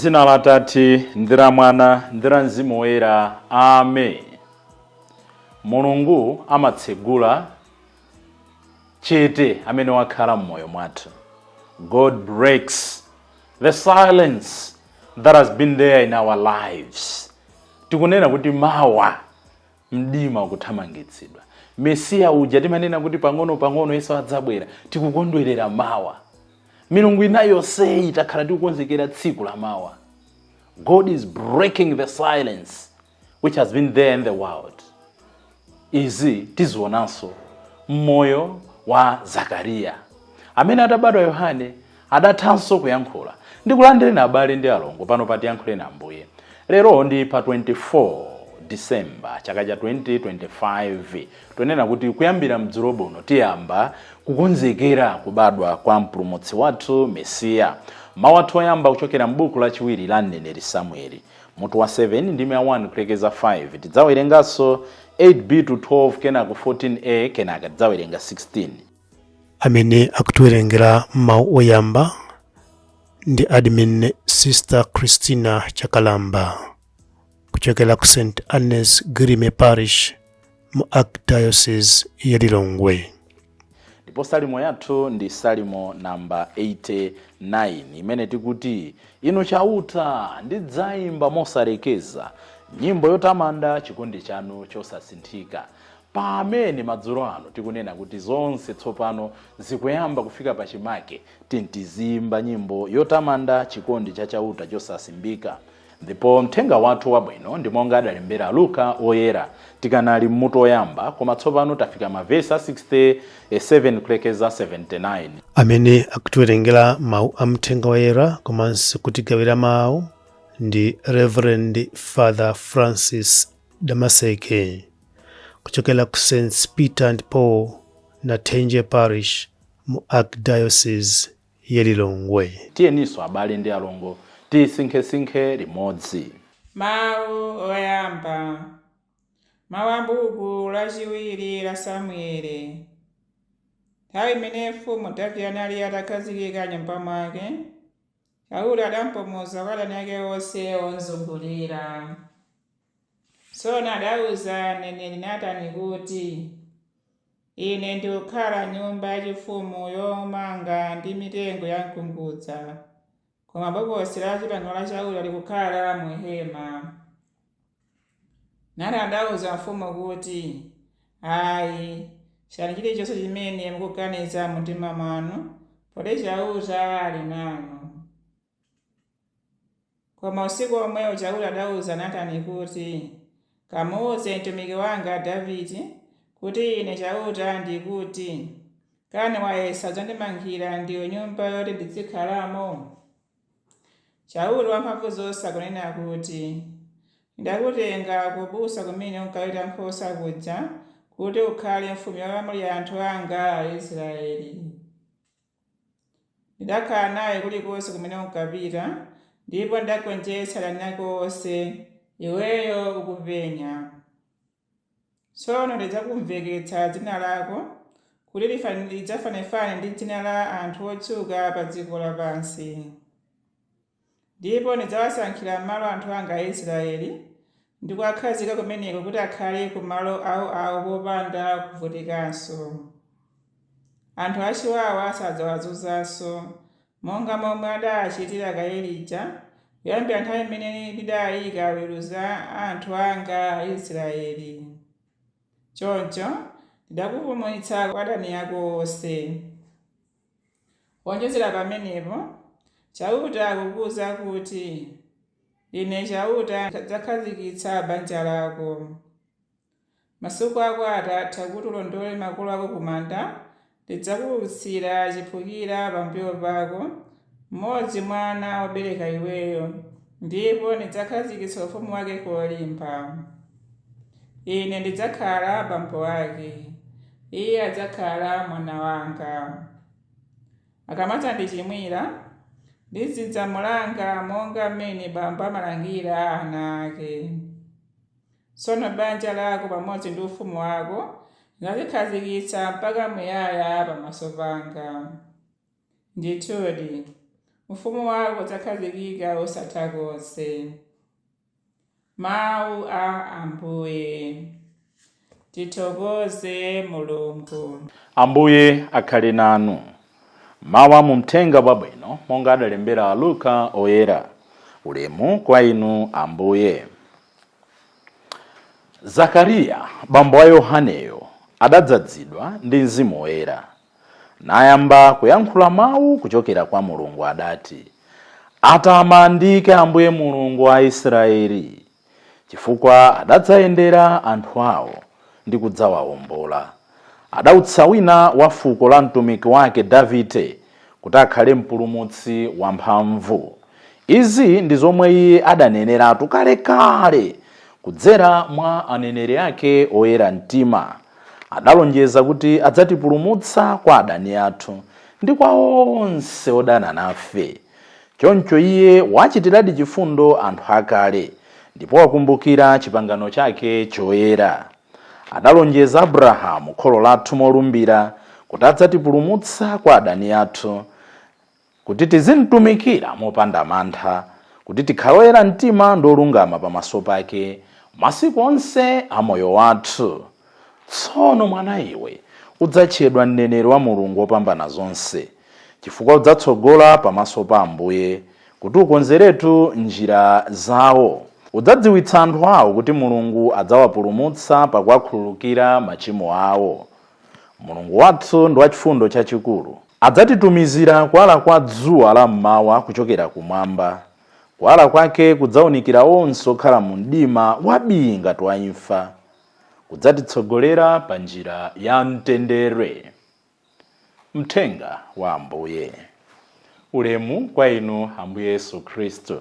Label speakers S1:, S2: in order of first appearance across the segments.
S1: M'dzina la Atate, ndi la Mwana, ndi la Mzimu Woyera. Amen. Mulungu amatsegula chete amene wakhala m'moyo mwathu. God breaks the silence that has been there in our lives. Tikunena kuti mawa mdima ukuthamangitsidwa. Mesiya uja timanena kuti pang'ono pang'ono Yesu adzabwera. Tikukondwerera mawa. Milungu ina yonseyi takhala tikukonzekera tsiku la mawa. God is breaking the silence which has been there in the world. Izi tizionanso mmoyo wa Zakariya amene atabadwa Yohane adathanso kuyankhula. Ndikulandireni abale ndi alongo pano pa Tiyankhuleni Ambuye. Lero ndi pa 24 December chaka cha 2025. Tonena kuti kuyambira mdzulo buno tiyamba kukonzekera kubadwa kwa mpulumutsi wathu Mesiya. Mawu athu oyamba kuchokera m'buku lachiwiri la mneneri Samueli, mutu wa 7, ndime ya 1 kulekeza 5. Tidzawerenganso 8b to 12, kenaka 14a, kenaka tidzawerenga 16.
S2: Amene akutiwerengera mawu oyamba ndi Admin Sister Christina Chakalamba kuchokera ku St Annes Grime Parish mu Archdiocese ya Lilongwe.
S1: Ndipo salimo yathu ndi salimo namba 89 imene tikuti: Inu Chauta, ndidzayimba mosalekeza nyimbo yotamanda chikondi chanu chosasinthika. Pamene madzulo ano tikunena kuti zonse tsopano zikuyamba kufika pachimake, tiziyimba nyimbo yotamanda chikondi cha Chauta chosasimbika. Ndipo mthenga wathu wabwino ndi monga adalembera Luka Oyera. Tikanali mmutu oyamba, koma tsopano tafika mavesi a 67 kulekeza 79.
S2: Amene akutiwerengera mawu a mthenga woyera komanso kutigawira mawu ndi Reverend Father Francis Damaseke kuchokera ku St Peter and Paul Nathenje Parish mu Archdiocese ya Lilongwe.
S1: Tiyeninso abale ndi alongo tisinkhesinkhe limodzi.
S3: Mawu oyamba. Mawu a buku lachiwiri la Samueli. Nthawi imene mfumu Davide anali atakhazikika m'nyumba mwake, Chauta adampumuza kwa adani ake onse omzungulira. Tsono adauza mneneri Natani kuti, Ine ndikukhala m'nyumba yachifumu yomanga ndi mitengo ya mkungudza, koma Bokosi la Chipangano la Chauta likukhala mu hema. Natani adauza mfumu kuti, Ayi, chitani chilichonse chimene mukuganiza mumtima mwanu, poti Chauta ali nanu. Koma usiku womwewo Chauta adauza Natani kuti, Kamuuze mtumiki wanga Davide kuti Ine Chauta ndikuti, Kani wayesa udzandimangira ndiwe nyumba yoti ndizikhalamo? Chauta Wamphamvuzonse akunena kuti, Ndidakutenga ku busa kumene unkaweta nkhosa kuja, kuti ukhale mfumu yolamulira anthu anga Aisraele. Ndidakhala nawe kulikonse kumene unkapita, ndipo ndidagonjetsa adani ako onse, iweyo ukupenya. Tsono ndidzakumveketsa dzina lako, kuti lidzafanefane ndi dzina la anthu otchuka pa dziko lapansi. Ndipo ndidzawasankhira malo anthu anga Aisraeli, ndi kuwakhazika kumeneko kuti akhale ku malo awoawo popanda kuvutikanso. Anthu achiwawa sadzawazunzanso, monga momwe adaachitira kale lija, kuyambira nthawi imene ndidaayika aweruzi a anthu anga Aisraeli. Choncho ndidakupumulitsa kwa adani ako onse. Kuwonjezera pamenepo, Chauta akukuuza kuti, Ine Chauta ndidzakhazikitsa banja lako. Masiku ako atatha kuti ulondole makolo ako ku manda, ndidzakuutsira chiphukira pambuyo pako, mmodzi mwa ana obereka iweyo, ndipo ndidzakhazikitsa ufumu wake kolimba. Ine ndidzakhala bambo ake, iye adzakhala mwana wanga. Akamadzandichimwira, ndizidzamulanga monga mmene bambo amalangira ana ake. Tsono banja lako pamodzi ndi ufumu wako ndidzazikhazikitsa mpaka muyaya pamaso panga. Ndithudi, Ufumu wako udzakhazikika osatha konse. Mawu a Ambuye. Tithokoze Mulungu.
S1: Ambuye akhale nanu. Mawu mu Mthenga Wabwino monga adalembera Luka Oyera. Ulemu kwa inu, Ambuye. Zakariya, bambo wa Yohaneyo, adadzazidwa ndi Mzimu Woyera, nayamba kuyankhula mawu kuchokera kwa Mulungu. Adati: "Atamandike Ambuye, Mulungu wa Israeli, chifukwa adadzayendera anthu awo ndi kudzawawombola. Adautsa wina wa fuko la mtumiki wake Davide kuti akhale mpulumutsi wamphamvu. Izi ndi zomwe iye adaneneratu kalekale kudzera mwa aneneri ake oyera mtima. Adalonjeza kuti adzatipulumutsa kwa adani athu ndi kwa onse odana nafe. Choncho iye wachitiradi chifundo anthu akale ndipo wakumbukira chipangano chake choyera. Adalonjeza Abrahamu kholo lathu molumbira kuti adzatipulumutsa kwa adani athu, kuti tizimtumikira mopanda mantha, kuti tikhale oyera mtima ndi olungama pamaso pake masiku onse a moyo wathu. Tsono mwana iwe, udzatchedwa mneneri wa Mulungu wopambana zonse, chifukwa udzatsogola pamaso pa Ambuye kuti ukonzeretu njira zawo. Udzadziwitsa anthu awo kuti Mulungu adzawapulumutsa pakuwakhululukira machimo awo. Mulungu wathu ndi wachifundo chachikulu. Adzatitumizira kuwala kwa dzuwa la mmawa kuchokera kumwamba. Kuwala kwake kudzawunikira onse okhala mu mdima wabii ngati wa imfa, kudzatitsogolera pa njira ya mtendere." Mthenga wa Ambuye. Ulemu kwa inu, Ambuye Yesu Khristu.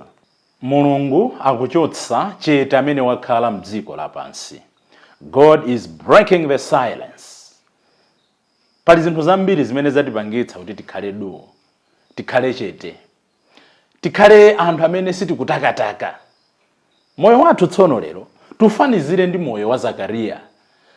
S1: Mulungu akuchotsa chete amene wakhala mdziko lapansi. God is breaking the silence. Pali zinthu zambiri zimene zatipangitsa kuti tikhale du, tikhale chete, tikhale anthu amene sitikutakataka. Moyo wathu tsono lero tufanizire ndi moyo wa Zakariya,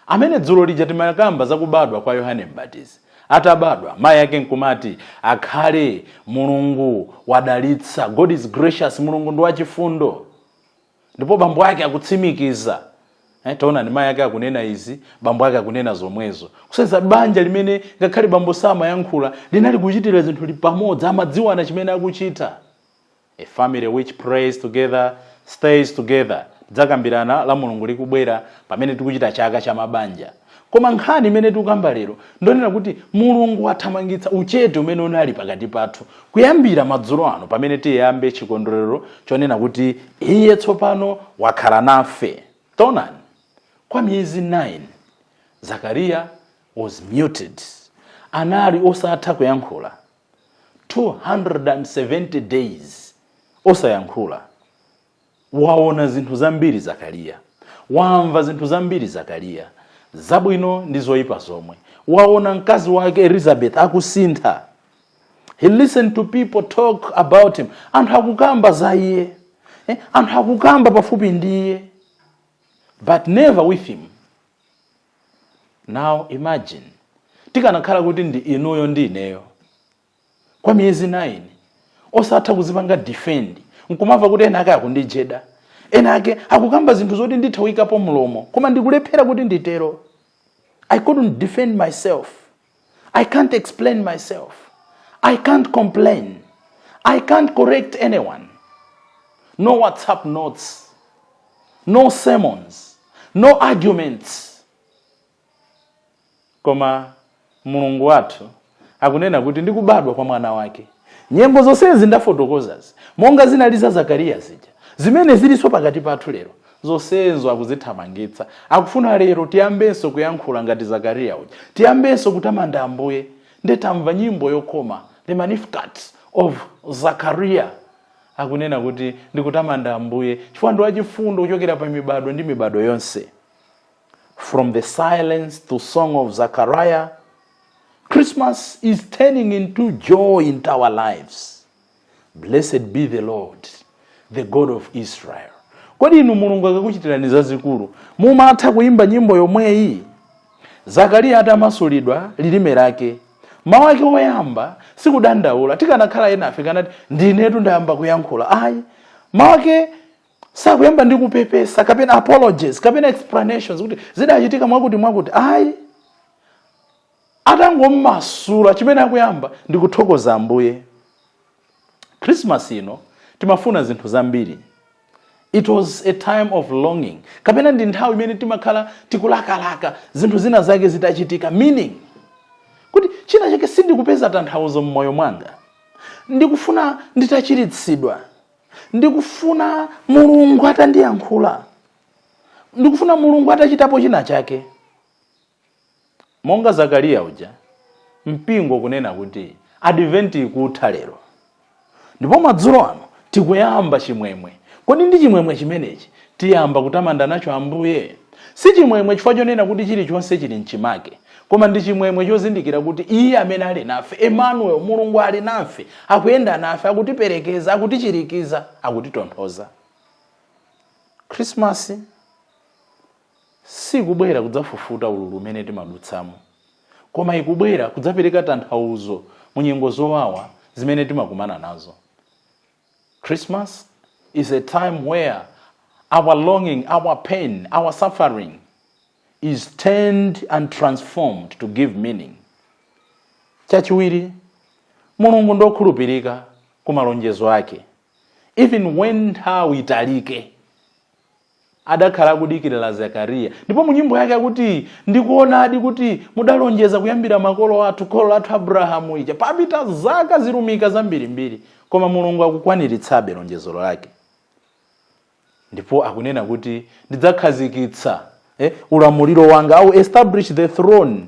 S1: amene dzulo lija timakamba zakubadwa kwa Yohane Mbatizi. Atabadwa, mayi ake nkumati, "Akhale Mulungu wadalitsa, God is gracious, Mulungu ndi wachifundo." Ndipo bambo ake akutsimikiza. Taonani, mayi ake akunena izi, bambo ake akunena zomwezo, kusonyeza banja limene ngakhale bambo samayankhula linali kuchitira zinthu li pamodzi, amadziwana chimene akuchita. A family which prays together stays together. Tidzakambirana la Mulungu likubwera pamene tikuchita chaka cha mabanja. Koma nkhani imene tikukamba lero ndonena kuti Mulungu wathamangitsa uchete umene unali pakati pathu kuyambira madzulo ano, pamene tiyambe chikondwerero chonena kuti iye tsopano wakhala nafe. Taonani, kwa miyezi 9 Zakariya was muted, anali osatha kuyankhula. 270 days osayankhula. Waona zinthu zambiri Zakariya, wamva zinthu zambiri Zakariya, zabwino ndi zoyipa zomwe. Waona mkazi wake Elizabeth akusintha. He listened to people talk about him. Anthu akukamba za iye, anthu akukamba pafupi ndi iye, but never with him. Now imagine tikanakhala kuti ndi inuyo ndi ineyo, kwa miyezi 9 osatha kuzipanga defend, nkumamva kuti ena ake akundijeda, ena ake akukamba zinthu zoti nditha kuyikapo mlomo koma ndikulephera kuti nditero. I couldn't defend myself, I can't explain myself, I can't complain, I can't correct anyone. No WhatsApp notes, no sermons, no arguments. Koma Mulungu wathu akunena kuti ndikubadwa kwa mwana wake, nyengo zonsezi ndafotokozazi, monga zinali za Zakariya zija, zimene zilinso pakati pathu lero, zonsezo akuzithamangitsa. Akufuna lero tiyambenso kuyankhula ngati Zakariya uja, tiyambenso kutamanda Ambuye. Ndetamva nyimbo yokoma, the Magnificat of Zakaria, akunena kuti ndikutamanda Ambuye chifukwa ndi wachifundo kuchokera pa mibado ndi mibado yonse. From the silence to song of Zachariah, Christmas is turning into joy into our lives. Blessed be the Lord, the God of Israel. Kodi inu, Mulungu akakuchitirani zazikulu, mumatha kuyimba nyimbo yomweyi? Zakariya atamasulidwa lilime lake, Mawu ake oyamba sikudandaula. Tikanakhala ena afe kanati, "Ndinetu ndayamba kuyankhula." Ayi, mawu ake sakuyamba ndi kupepesa kapena apologies kapena explanations kuti zidachitika mwakuti mwakuti. Ayi, atangommasula, chimene akuyamba ndi kuthokoza Ambuye. Christmas ino timafuna zinthu zambiri. It was a time of longing, kapena ndi nthawi imene timakhala tikulakalaka zinthu zina zake zitachitika, meaning kuti china chake sindikupeza tanthauzo m'moyo mwanga, ndikufuna nditachiritsidwa, ndikufuna Mulungu atandiyankhula, ndikufuna Mulungu atachitapo china chake. Monga Zakariya uja, mpingo kunena kuti Adventi ikutha lero ndipo madzulo ano tikuyamba chimwemwe. Kodi ndi chimwemwe chimenechi tiyamba kutamanda nacho Ambuye? Si chimwemwe chifukwa chonena kuti chilichonse chili mchimake, koma ndi chimwemwe chozindikira kuti iye amene ali nafe, Emmanuel, Mulungu ali nafe, akuyenda nafe, akutiperekeza, akutichirikiza, akutitonthoza. Krismasi sikubwera kudzafufuta ululu umene timadutsamo, koma ikubwera kudzapereka tanthauzo mu nyengo zowawa zimene timakumana nazo. Christmas is a time where our longing, our pain, our suffering is turned and transformed to give meaning. Chachiwiri, Mulungu ndokhulupirika ku malonjezo ake. Even when nthawi italike, adakhala akudikirira Zakariya, ndipo mu nyimbo yake akuti, "Ndikuonadi kuti mudalonjeza kuyambira makolo athu, kholo lathu Abrahamu ija." Papita zaka zilumika zambirimbiri, koma Mulungu akukwaniritsabe lonjezo lake, ndipo akunena kuti, "Ndidzakhazikitsa ulamuliro wanga, I will establish the throne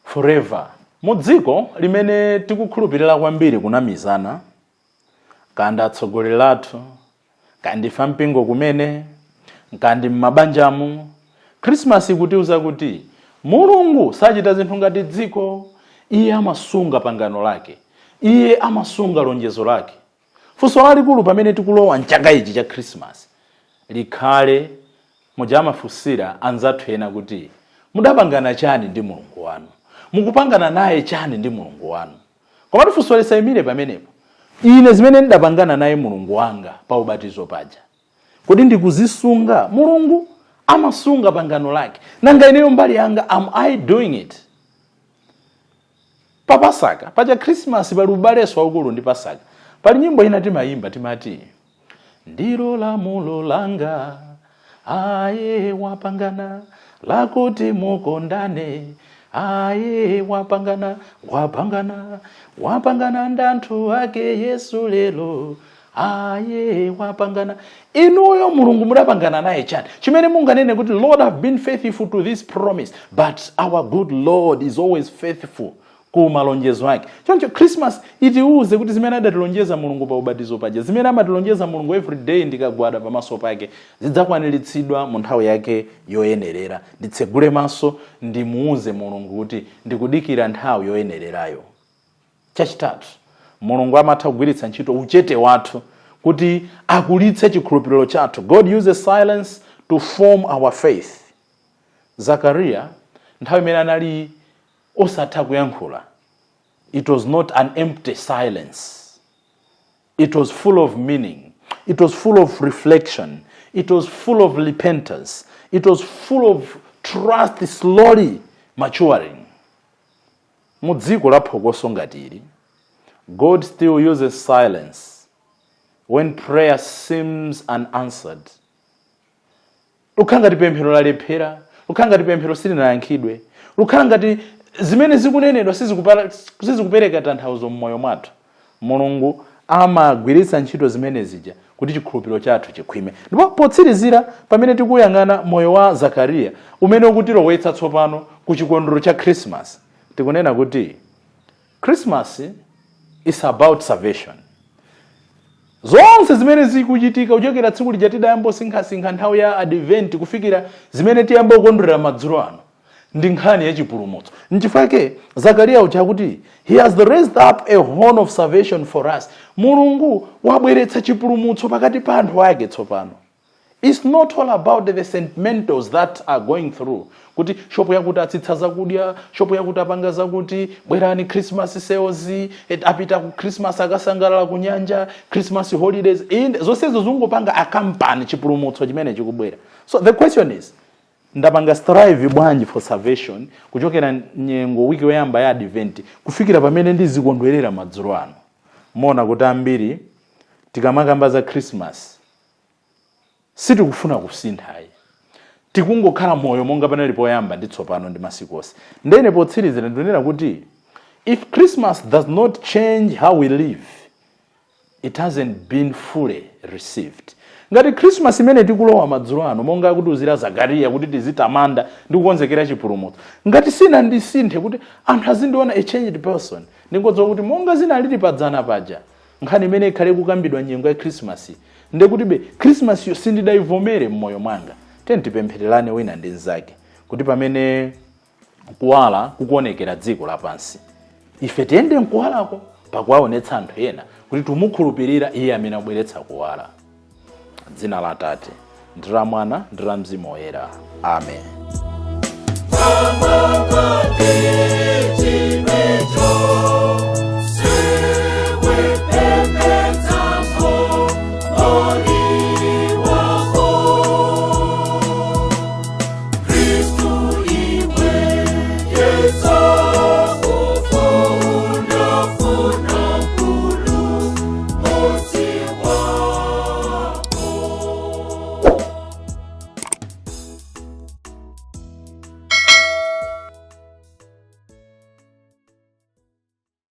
S1: forever." Mu dziko limene tikukhulupirira kwambiri kunamizana, kandi atsogoleri athu, kandi ife mpingo kumene, kandi m'mabanjamu, Krismasi ikutiuza kuti Mulungu sachita zinthu ngati dziko. Iye amasunga pangano lake, iye amasunga lonjezo lake. Funso lalikulu pamene tikulowa mchaka ichi cha Krismasi likhale muja amafunsira anzathu ena kuti, "Mudapangana chani ndi Mulungu wanu? Mukupangana naye chani ndi Mulungu wanu?" Komatu funso lisayimire pamenepo. Ine zimene ndidapangana naye Mulungu wanga pa ubatizo paja, kodi ndikuzisunga? Mulungu amasunga pangano lake, nanga ineyo mbali yanga, am I doing it? Pa Pasaka pacha, Krismasi pali ubaleso waukulu ndi Pasaka. Pali nyimbo ina timayimba, timati, "Ndilo lamulo langa, aye wapangana, lakuti mukondane, aye wapangana, wapangana, wapangana ndanthu ake Yesu lero, aye wapangana." Inuyo Mulungu mudapangana naye chani chimene munganene kuti, "Lord, have been faithful to this promise"? But our good Lord is always faithful ku malonjezo ake. Choncho Christmas itiuze kuti zimene adatilonjeza Mulungu pa ubatizo paja, zimene amatilonjeza Mulungu every day ndikagwada pamaso pake, zidzakwaniritsidwa mu nthawi yake yoyenerera. Nditsegule maso, ndimuuze Mulungu kuti ndikudikira nthawi yoyenererayo. Chachitatu, Mulungu amatha kugwiritsa ntchito uchete wathu kuti akulitse chikhulupiriro chathu. God uses silence to form our faith. Zakariya, nthawi imene anali osatha kuyankhula, it was not an empty silence. It was full of meaning, it was full of reflection, it was full of repentance, it was full of trust slowly maturing. Mu dziko la phokoso ngati ili, God still uses silence when prayer seems unanswered. Lukhala ngati pemphero lalephera, lukhala ngati pemphero silinayankhidwe, lukhala ngati zimene zikunenedwa sizikupereka tanthauzo m'moyo mwathu, Mulungu amagwiritsa ntchito zimene zija kuti chikhulupiriro chathu chikhwime. Ndipo potsirizira, pamene tikuyang'ana moyo wa Zakariya umene ukutilowetsa tsopano ku chikondwerero cha Christmas, tikunena kuti Christmas is about salvation. Zonse zimene zikuchitika kuchokera tsiku lija tidayamba sinkhasinkha nthawi ya Advent kufikira zimene tiyamba kukondwerera madzulo ano ndi nkhani ya chipulumutso. Nchifukwa Zakariya uja kuti, "He has raised up a horn of salvation for us." Mulungu wabweretsa chipulumutso pakati pa anthu ake tsopano. It's not all about the sentimentals that are going through, kuti shopu yakuti atsitsa zakudya, shopu yakuti apanga zakuti, bwerani Christmas sales, apita ku Christmas, akasangalala ku nyanja, Christmas holidays. Inde, zonsezo zingopanga accompany chipulumutso chimene chikubwera. So the question is, ndapanga strive bwanji for salvation kuchokera nyengo wiki yoyamba ya Advent kufikira pamene ndizikondwerera madzulo ano? Mona kuti ambiri tikamakamba za Christmas sitikufuna kusinthayi, tikungokhala moyo monga panali poyamba ndi tsopano ndi masiku onse. Ndene potsirizira ndinena kuti if Christmas does not change how we live, it hasn't been fully received. Ngati Christmas imene tikulowa madzulo ano, monga akutiuzira Zakariya kuti tizitamanda ndi kukonzekera chipulumutso, ngati sinandisinthe kuti anthu azindiona a changed person, ndingodziwa kuti monga zinalili padzana paja, nkhani imene ikhale kukambidwa nyengo ya Christmas, ndekutibe Christmas yo sindidayivomere m'moyo mwanga. Tiyeni tipemphererane wina ndi mnzake kuti pamene kuwala kukuonekera dziko lapansi, ife tiyende mkuwalako pakuwaonetsa anthu ena kuti tumukhulupirira iye amene abweretsa kuwala. Dzina la Atate ndi la Mwana ndi la Mzimu Woyera, amen.